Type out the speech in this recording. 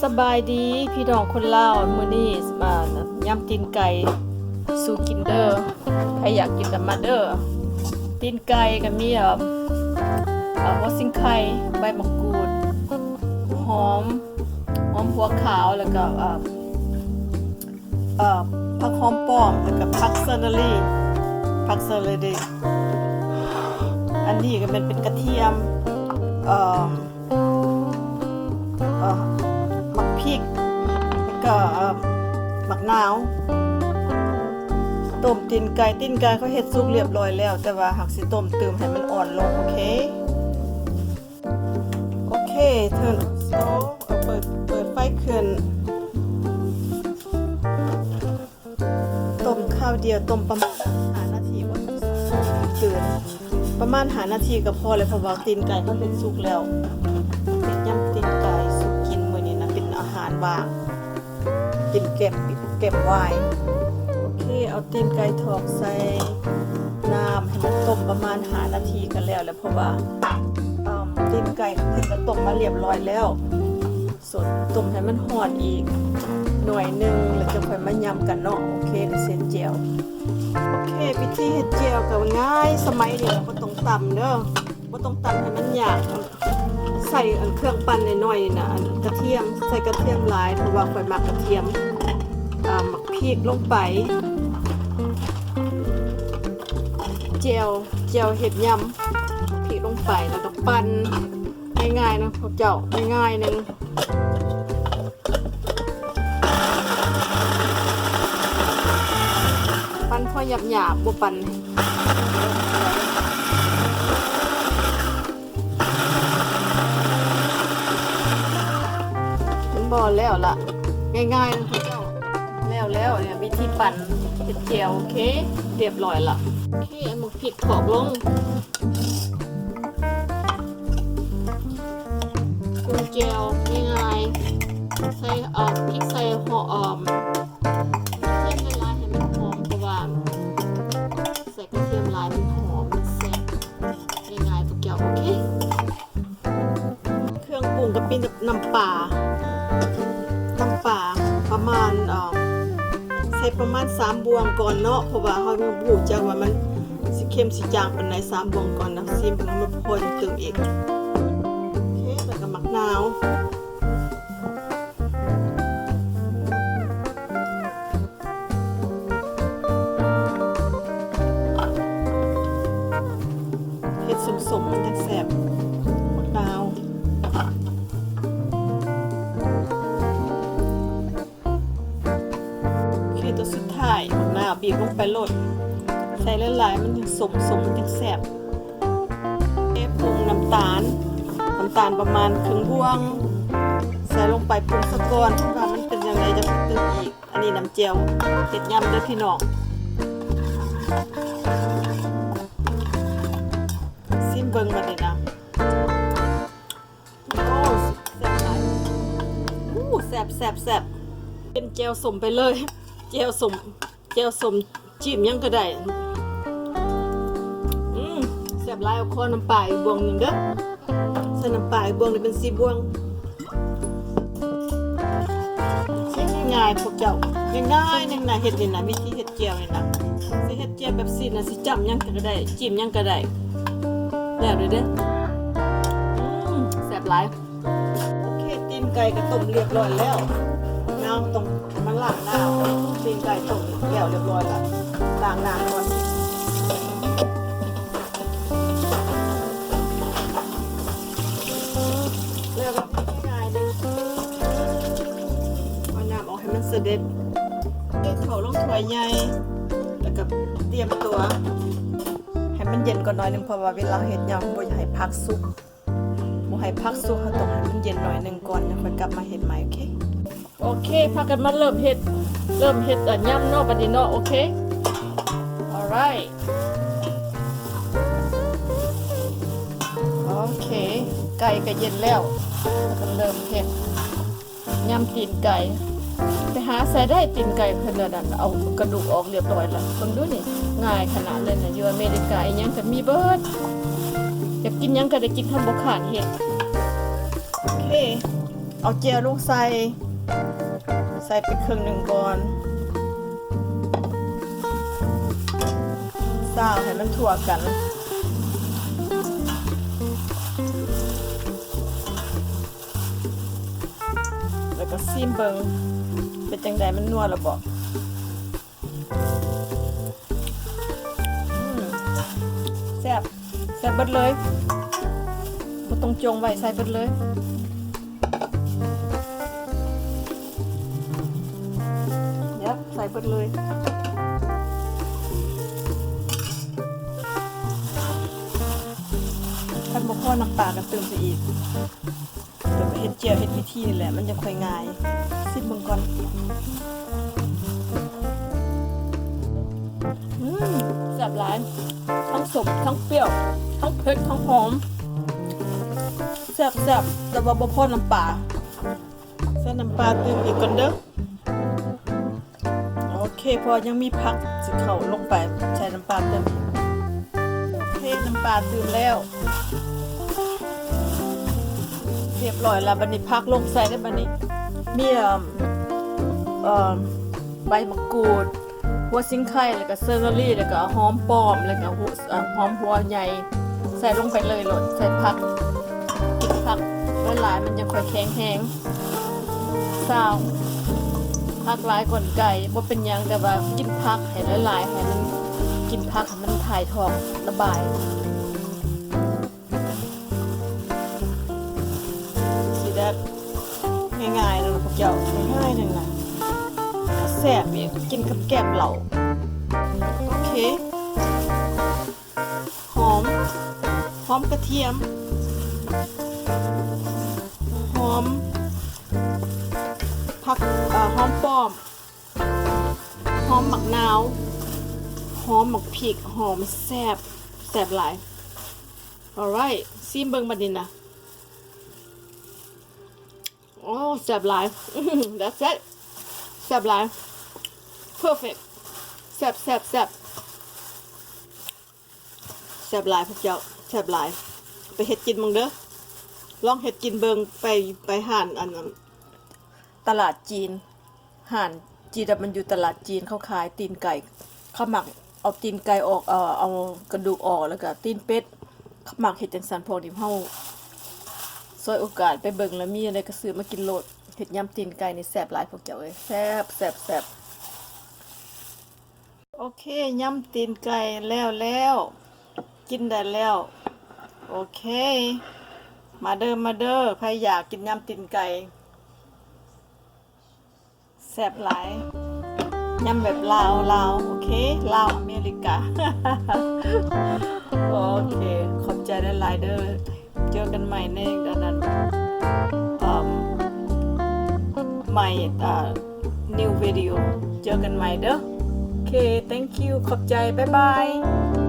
ສະບາຍດີພີ່ນ້ອງຄົນລາວ, ມື້ນີ້ ອ່າ ຍຳຕີນໄກ່ສູ່ກິນເດີ. ໃຜຢາກກິນກະມາເດີ. ຕີນໄກ່ກະມີ ເອີ່ມ ເອີ່ມ ຫົວສີໄຄ, ໃບໝາກກູດ, ຫອມ, ຫອມຫົວຂາວ ແລ້ວກະ ເອີ່ມ ເອີ່ມ ຜັກຫອມປ້ອມ ແລ້ວກະຜັກເຊີເນຣີ, ຜັກເຊີເນຣີ. ອັນນີ້ກະແມ່ນເປັນກະທຽມ ເອີ່ມ ເອີ່ມ ໝາກພິກ ແລ້ວກະ ເອີ່ມ ໝາກນາວ. ຕົ້ມຕີນໄກ່, ຕີນໄກ່ເຂົາເຮັດສຸກລຽບລ້ອຍແລ້ວ ແຕ່ວ່າຫາກຊິຕົ້ມຕື່ມໃຫ້ມັນອ່ອນລົງ. ໂອເຄ ໂອເຄ turn off stove ເອົາ ເປີດ ເປີດໄຟຂຶ້ນ. ຕົ້ມຄາວດຽວ, ຕົ້ມປະມານຫ້ານາທີ ບໍ່ເກີນ ປະມານຫ້ານາທີກະພໍແລ້ວ ເພາະວ່າຕີນໄກ່ເຮົາເຮັດສຸກແລ້ວ. ເຮັດຍຳຕີນໄກ່ສູ່ກິນມື້ນີ້ນະ ເປັນອາຫານວ່າງ ກິນແກ້ມ ແກ້ມວາຍ. ໂອເຄ ເອົາຕີນໄກ່ຖອກໃສ່ນ້ຳ ໃຫ້ມັນຕົ້ມປະມານຫ້ານາທີກະແລ້ວແຫຼະ ເພາະວ່າ ເອີ່ມ ຕີນໄກ່ເຮົາກະຕົ້ມມາລຽບລ້ອຍແລ້ວ. ສົດ ຕົ້ມໃຫ້ມັນຮ້ອນອີກໜ້ອຍໜຶ່ງ ແລ້ວຈັ່ງຄ່ອຍມາຍຳກັນເນາະ. ໂອເຄ ດຽວເຊັດແຈ່ວ. ໂອເຄ ວິທີເຮັດແຈ່ວກະງ່າຍ ສະໄໝນີ້ລະ ບໍ່ຕ້ອງຕຳເດີ, ບໍ່ຕ້ອງຕຳໃຫ້ມັນຍາກ. ໃສ່ອັນເຄື່ອງປັ່ນນ້ອຍໆນີ້ນະ ອັນກະທຽມ, ໃສ່ກະທຽມຫຼາຍ ເພາະວ່າຂ້ອຍມັກກະທຽມ, ອ່າ ໝາກພິກລົງໄປ. ແຈ່ວ ແຈ່ວເຮັດຍຳ, ພິກລົງໄປ ແລ້ວກະປັ່ນ. ງ່າຍໆເນາະພວກເຈົ້າ, ງ່າຍໆໜຶ່ງ. ປັ່ນພໍຫຍາບໆ ບໍ່ປັ່ນ ເຫັນບໍ່? ແລ້ວລະ ງ່າຍໆເນາະພວກເຈົ້າ. ແລ້ວໆ ນີ້ ວິທີປັ່ນເຮັດແຈ່ວ. ໂອເຄ ລຽບລ້ອຍລະ. ໂອເຄ ເອົາໝາກພິກຖອກລົງ. ປຸງແຈ່ວງ່າຍໆ ໃສ່ ເອີ່ມ ພິກໃສ່ຫອມ ກະທຽມຫຼາຍໆ ໃຫ້ມັນຫອມ ເພາະວ່າໃສ່ກະທຽມຫຼາຍມັນຫອມ ມັນແຊບ. ງ່າຍໆ ພວກເຈົ້າ. ໂອເຄ ເຄື່ອງປຸງກະມີນ້ຳປາ ນ້ຳປາປະມານ ເອີ່ມ ໃສ່ປະມານສາມບ່ວງກ່ອນເນາະ ເພາະວ່າເຮົາຍັງບໍ່ຮູ້ຈັກວ່າມັນຊິເຄັມຊິຈາງປານໃດ. ສາມບ່ວງກ່ອນນະ ຊີມເບິ່ງ ມັນພໍຈັ່ງຕື່ມອີກ. ໂອເຄ ແລ້ວກະໝາກນາວ ເຮັດສົ້ມໆ ມັນຈັ່ງແຊບ ໝາກນາວ. ໂອເຄ ໂຕສຸດທ້າຍ ໝາກນາວ ບີບລົງໄປໂລດ. ໃສ່ຫຼາຍໆ ມັນຈັ່ງສົ້ມໆ ມັນຈັ່ງແຊບ. ເອ ປຸງນ້ຳຕານ ນ້ຳຕານປະມານເຄິ່ງບ່ວງ ໃສ່ລົງໄປປຸງສາກ່ອນ ວ່າມັນເປັນຈັ່ງໃດ ຈັ່ງຕື່ມອີກ. ອັນນີ້ນ້ຳແຈ່ວເຮັດຍຳເດີພີ່ນ້ອງ. ຊີມເບິ່ງບາດນີ້ນະ. ໂອ້ ແຊບຫຼາຍ. ໂອ້ ແຊບໆໆ ເປັນແຈ່ວສົ້ມໄປເລີຍ. ແຈ່ວສົ້ມ ແຈ່ວສົ້ມ ຈິ້ມຫຍັງກະໄດ້. ອືມ ແຊບຫຼາຍ. ເອົາຂໍນ້ຳປາອີກບ່ວງໜຶ່ງເດີ. ໃສ່ນ້ຳປາອີກບ່ວງນີ້ເປັນສີ່ບ່ວງ. ເຮັດງ່າຍໆ ພວກເຈົ້າ ງ່າຍໆ ໜຶ່ງນະ ເຮັດນີ້ນະ ວິທີເຮັດແຈ່ວນີ້ນະ. ຊິເຮັດແຈ່ວແບບຊີ້ນະ ຊິຈ້ຳຫຍັງກະໄດ້ ຈິ້ມຫຍັງກະໄດ້ ແລ້ວເດີ. ອືມ ແຊບຫຼາຍ. ໂອເຄ ຕີນໄກ່ກະຕົ້ມລຽບລ້ອຍແລ້ວ. ນ້ຳຕ້ອງມາລ້າງນ້ຳ. ຕີນໄກ່ຕົ້ມແລ້ວລຽບລ້ອຍລະ ລ້າງນ້ຳກ່ອນ. ແລ້ວກະງ່າຍໆເດີ ເອົານ້ຳອອກໃຫ້ມັນສະເດັດ. ເທເຂົ້າລົງຖ້ວຍໃຫຍ່ ແລ້ວກະຕຽມຕົວໃຫ້ມັນເຢັນກ່ອນໜ້ອຍໜຶ່ງ ເພາະວ່າເວລາເຮັດຍຳບໍ່ຢາກໃຫ້ຜັກສຸກ. ບໍ່ໃຫ້ຜັກສຸກ ເຮົາຕ້ອງໃຫ້ມັນເຢັນໜ້ອຍໜຶ່ງກ່ອນ ຈັ່ງຄ່ອຍກັບມາເຮັດໃໝ່. ໂອເຄ ໂອເຄ ພາກັນມາເລີ່ມເຮັດ ເລີ່ມເຮັດ ເອີ່ ຍຳເນາະ ບາດນີ້ເນາະ. ໂອເຄ alright ໂອເຄ ໄກ່ກະເຢັນແລ້ວ ພາກັນເລີ່ມເຮັດ ຍຳຕີນໄກ່. ໄປຫາໃສໄດ້ຕີນໄກ່ເພິ່ນນັ້ນ ເອົາກະດູກອອກລຽບລ້ອຍລະ. ເບິ່ງດູນີ້ ງ່າຍຂະໜາດເລີຍນະ. ຢູ່ອາເມລິກາອີ່ຫຍັງກະມີເບິດ ຢາກກິນຫຍັງກະໄດ້ກິນ ທຳບໍ່ຂາດເຮັດ. ໂອເຄ ເອົາແຈ່ວລົງໃສ່ ໃສ່ໄປເຄິ່ງໜຶ່ງກ່ອນ ຊາວໃຫ້ມັນທົ່ວກັນ ແລ້ວກໍຊີມເບິ່ງ ເປັນຈັ່ງໃດ ມັນນົວແລ້ວບໍ່? ອືມ ແຊບ ໃສ່ເບິດເລີຍ ບໍ່ຕ້ອງຈົ່ງໄວ້ ໃສ່ເບິດເລີຍ ເອີ ໃສ່ເບິດເລີຍ ຄັນບໍ່ພໍນ້ຳປາກໍເຕີມໄປອີກ. ເຮັດແຈ່ວເຮັດວິທີນີ້ແຫຼະ ມັນຈະຄ່ອຍງ່າຍ ຊີມເບິ່ງກ່ອນ ອືມ ແຊບຫຼາຍ ທັງສົ້ມ ທັງປ່ຽວ ທັງເຜັດ ທັງຫອມ ແຊບໆ ແຕ່ວ່າບໍ່ພໍນ້ຳປາ ໃສ່ນ້ຳປາຕື່ມອີກກ່ອນເດີ້. ໂອເຄ ເພາະວ່າຍັງມີຜັກຊິເຂົ້າລົງໄປ ໃສ່ນ້ຳປາຕື່ມ ໂອເຄ ນ້ຳປາຕື່ມແລ້ວ ຮຽບຮ້ອຍແລ້ວ ບັດນີ້ຜັກລົງໃສ່ເດີ້ ບັດນີ້ມີ ເອີ ເອີ ໃບມະກູດ ຫົວສີໄຄ ແລ້ວກໍເຊີເລີຣີ ແລ້ວກໍຫອມປ້ອມ ແລ້ວກໍຫົວ ເອີ ຫອມຫົວໃຫຍ່ ໃສ່ລົງໄປເລີຍໂລດ ໃສ່ຜັກ ກິນຜັກຫຼາຍໆ ມັນຈັ່ງຄ່ອຍແຂງແຮງ ຊາວ ຜັກຫຼາຍກ່ອນໄກ່ ບໍ່ເປັນຫຍັງ ແຕ່ວ່າກິນຜັກໃຫ້ຫຼາຍໆ ໃຫ້ມັນ ກິນຜັກໃຫ້ມັນຖ່າຍທ້ອງ ລະບາຍ ຊິໄດ້ງ່າຍໆ ເນາະພວກເຈົ້າ ງ່າຍໆ ໜຶ່ງນະ ແຊບອີກ ກິນກັບແກ້ມເຫຼົ້າ ໂອເຄ. ຫອມ ຫອມກະທຽມ ຫອມຜັກ ເອີ ຫອມປ້ອມ ຫອມໝາກນາວ ຫອມໝາກພິກ ຫອມແຊບ ແຊບຫຼາຍ alright ຊີມເບິ່ງບັດນີ້ນະ. ໂອ້ ແຊບຫຼາຍ that's it ແຊບຫຼາຍ perfect ແຊບ ແຊບ ແຊບ ແຊບຫຼາຍພວກເຈົ້າ ແຊບຫຼາຍ ໄປເຮັດກິນເບິ່ງເດີ້ ລອງເຮັດກິນເບິ່ງ ໄປ ໄປຮ້ານອັນ ຕະຫຼາດຈີນ ຮ້ານຈີນ ມັນຢູ່ຕະຫຼາດຈີນ ເຂົາຂາຍຕີນໄກ່ ເຂົາມັກ ເອົາຕີນໄກ່ອອກ ເອົາ ເອົາກະດູກອອກ ແລ້ວກະຕີນເປັດ ມັກເຮັດຈັ່ງຊັ້ນ ພວກນີ້ເຮົາ ສວຍໂອກາດໄປເບິ່ງ ແລ້ວມີອັນໃດກໍຊື້ມາກິນໂລດ ເຮັດຍຳຕີນໄກ່ນີ້ແຊບຫຼາຍພວກເຈົ້າເອີຍ ແຊບ ແຊບ ແຊບ ໂອເຄ ຍຳຕີນໄກ່ແລ້ວ ແລ້ວ ກິນໄດ້ແລ້ວ ໂອເຄ ມາເດີ ມາເດີ ໃຜຢາກກິນຍຳຕີນໄກ່ ແຊບຫຼາຍ ຍຳແບບລາວ ລາວ ໂອເຄ ລາວອາເມລິກາ ໂອເຄ ຂອບໃຈຫຼາຍໆເດີ ເຈີກັນໃໝ່ໃນອັນນັ້ນ ເອີ ໃໝ່ ເອີ new video ເຈີກັນໃໝ່ເດີ ໂອເຄ thank you ຂອບໃຈ ບາຍບາຍ.